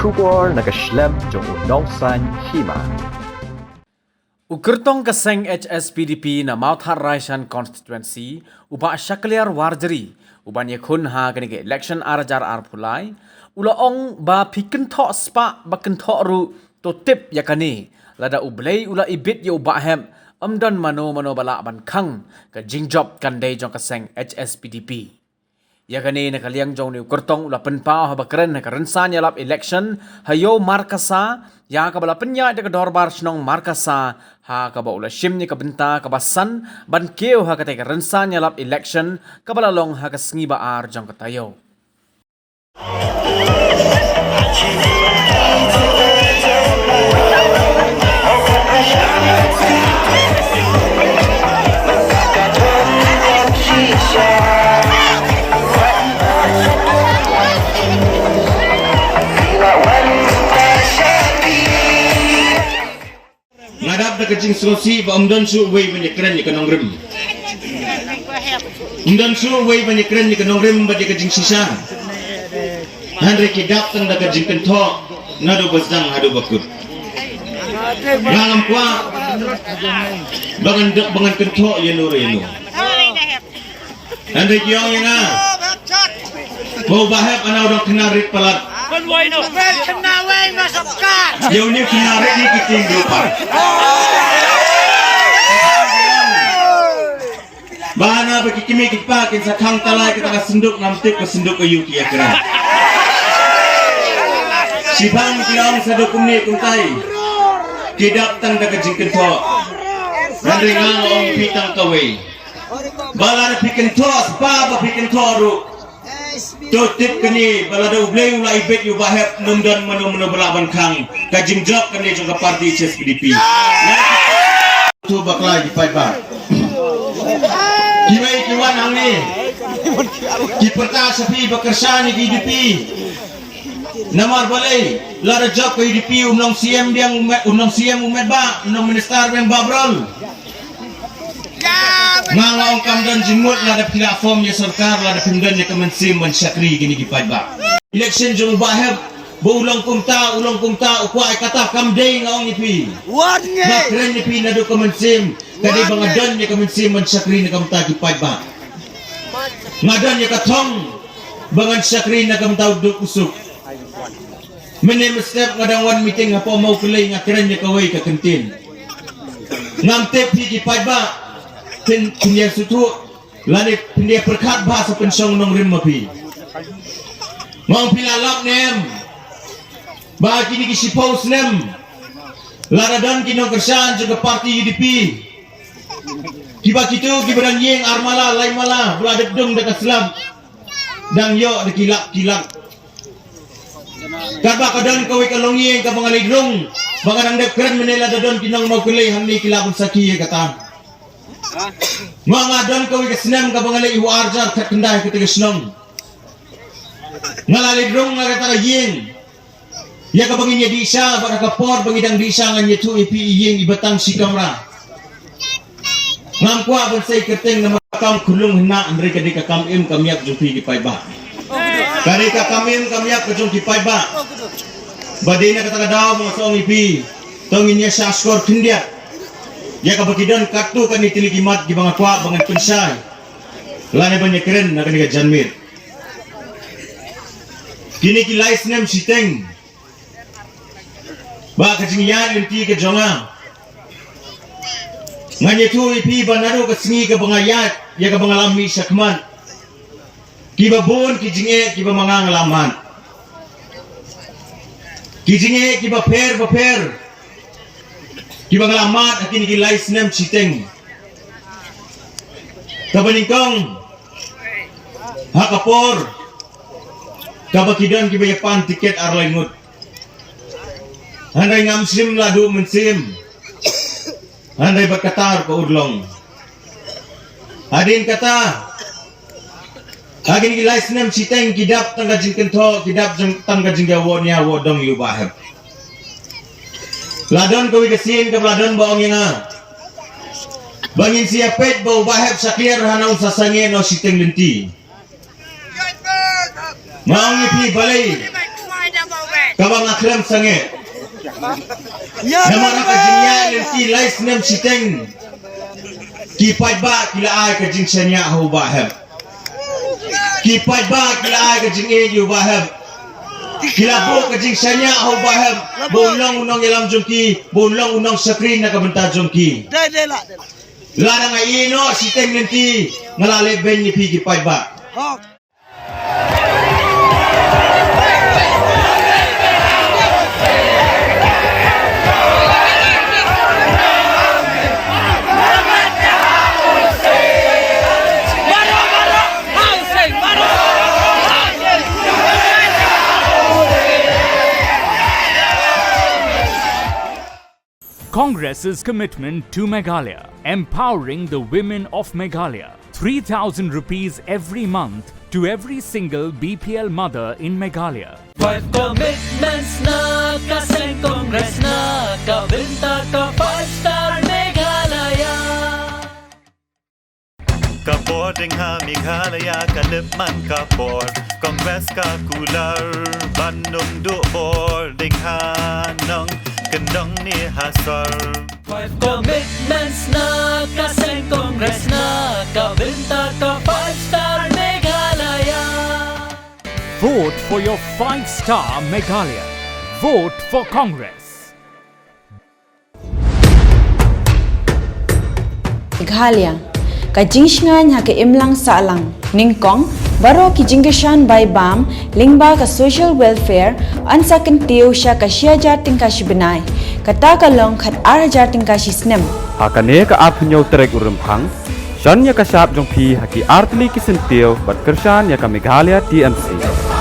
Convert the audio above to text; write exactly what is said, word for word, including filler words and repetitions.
Khubor na ka shlem jong u Nongsaiñ Hima. U kyrtong ka seng H S P D P na Mawthadraishan constituency, u Bah Shakliar Warjri, uban ïakhun ha kane ka election ar hajar arphew lai, u la ong ba phi kynthoh spah ba kynthoh ruh, to tip ïa kane, lada U Blei u la ibit ïa u Bah Hep, ym don mano mano ba lah ban khang ka jingjop kan dei jong ka seng H S P D P. Ïa kane na ka liang jong une u kyrtong u la pynpaw haba kren ha ka rynsan ïalap election ha Ïew Markasa, ïa kaba la pynïaid da ka dorbar shnong Markasa, ha kaba u la shim ïa ka bynta kaba san ban kiew ha katei ka rynsan ïalap election kaba la long ha ka sngi ba ar jong ka taïew. Nga dap da ka jingsngewsih ba ym don shuh uwei ban ïakren ïa ka nongrim. Ym don shuh uwei ban ïakren ïa ka nongrim bad ïa ka jingshisha. Hynrei ki dap tang da ka jingkynthoh naduh ba sdang haduh ba kut. Nga ngam kwah ba ngan dep ba ngan kynthoh ïano re ïano. Hynrei ki ong ïa nga ba u Bah Hep ana u dang khynnah rit palat. Ïa une u khynnah rit hi ki tieng ruh pat. Ba hana ba ki kmie ki kpa kin sa khang talai kata ka synduk, ngam tip ka synduk aïu ki ïakren. Shibang ki ong sa da kumne kumtai. Ki dap tang da ka jingkynthoh. Hynrei nga ong phi tang kawei. Ba lada phi kynthoh spah ba phi kynthoh ruh, to tip kane ba lada U Blei u la ibit ïa u Bah Hep, ym don mano mano ba lah ban khang ka jingjop kane jong ka party H S P D P. To bakla ki paidbah. Kiwei ki wan hangne ki pyrta sha phi ba kyrshan ïa ka U D P. Namar balei? Lada jop ka U D P, u nong C M biang u met, u nong C M u met ba, u nong minister biang ba brol. Nga nga ong kam don jingmut lada phi la form ïa sorkar, lada phim don ïa ka mynsiem ban shakri kine ki paidbah. Election jong u Bah Hep, ba u long kumta, u long kumta, u kwah ïa kata, kam dei, nga ong ïa phi. Nga kren ïa phi naduh ka mynsiem, ka dei ba nga don ïa ka mynsiem ban shakri na ka bynta ki paidbah. Nga don ïa ka thong ba ngan shakri na ka bynta u duk u suk. Mynne mynstep nga dang wan meeting hapoh Mawkyllei, nga kren ïa kawei ka kyntien. Ngam tip phi ki paidbah phin, phin ïa sngewthuh lane phin ïa pyrkhat bha sa pynshong nongrim ma phi. Nga ong phi la lap ne em ba kine ki shiphew snem lada don ki nongkyrshan jong ka party U D P, kiba kito kiba dang ïeng ar mala lai mala ba la dep dung da ka slap, dang ïoh da ki lak ki lak. Katba ka don kawei ka longïing kaba nga leit rung, ba nga dang dep kren mynne, lada don ki nong Mawkyllei hangne ki lah ban sakhi ïa kata. Nga nga don kawei ka snem kaba nga leit ha u arjar khat khyndai ha kata ka shnong. Nga la leit rung ha kata ka ïing ïa kaba ngin ïa dih sha, bad ha ka por ba ngi dang dih sha ngan ïathuh ïa phi, i ïing iba tang shi kamra. Ngam kwah ban sei kyrteng namar ka kam khunlung hynna, hynrei ka dei ka kam im kam ïap jong phi ki paidbah. Ka dei ka kam im kam ïap ka jong ki paidbah. Ba dei na kata ka daw ba nga sa ong ïa phi, to ngin ïa shah shkor khyndiat ïa kaba ki don katto katne tylli ki mat kiba nga kwah ba ngan pynshai lane ban ïakren na kane ka janmiet. Kine ki lai snem shiteng ba ka jingïaid lynti ka jong nga, ngan ïathuh ïa phi ba naduh ka sngi kaba nga ïaid, ïa kaba nga la mih shakhmat, kiba bun ki jingeh kiba ma nga nga la mad. Ki jingeh kiba pher ba pher kiba nga la mad ha kine ki lai snem shiteng. Kaba nyngkong, ha ka por kaba ki don kiba ïa pan tiket ar lai ngut. Hynrei ngam shym la duh mynsiem. Hynrei bad kata ruh ka urlong. Hadien kata, ha kine ki lai snem shiteng ki dap tang ka jingkynthoh, ki dap jing, tang ka jingïawoh nia woh dong ïa u Bah Hep. La don kawei ka sien kaba la don ba ong ïa nga ba ngin sa ïa peit ba u Bah Hep shakliar hana un sa sangeh noh shiteng lynti. Nga ong ïa phi balei? Kaba nga khlem sangeh. Namar ka jingïaid lynti lai snem shiteng, ki paidbah ki la ai ka jingshaniah ha u Bah Hep. Ki paidbah ki la ai ka jingïeit ïa u Bah Hep. Ki la buh ka jingshaniah ha u Bah Hep ba un long u nongïalam jong ki, ba un long u nongshakri na ka bynta jong ki. Lada nga ïeh noh shiteng lynti, nga la leh beiñ ïa phi ki paidbah. Congress's commitment to Meghalaya, empowering the women of Meghalaya. Three thousand rupees every month to every single B P L mother in Meghalaya. Five commitments na ka seng Congress na ka bynta ka five star Meghalaya. Ka bor ding ha Meghalaya ka lip man ka bor. Congress ka kular ban ym duh bor ding ha nongkyndong ne ha sor. Five commitments na ka seng Congress na ka bynta ka five star Meghalaya. Vote for your five star Meghalaya. Vote for Congress. Meghalaya, ka jingshngaiñ ha ka imlang sahlang. Nyngkong, baroh ki jingkyrshan bai bam lyngba ka social welfare yn sa kyntiew sha ka shi hajar tyngka shi bnai, kata ka long khat ar hajar tyngka shi snem. Ha kane ka arphew tarik u Rymphang, shon ïa ka shap jong phi ha ki artylli ki syntiew bad kyrshan ïa ka Meghalaya T M C.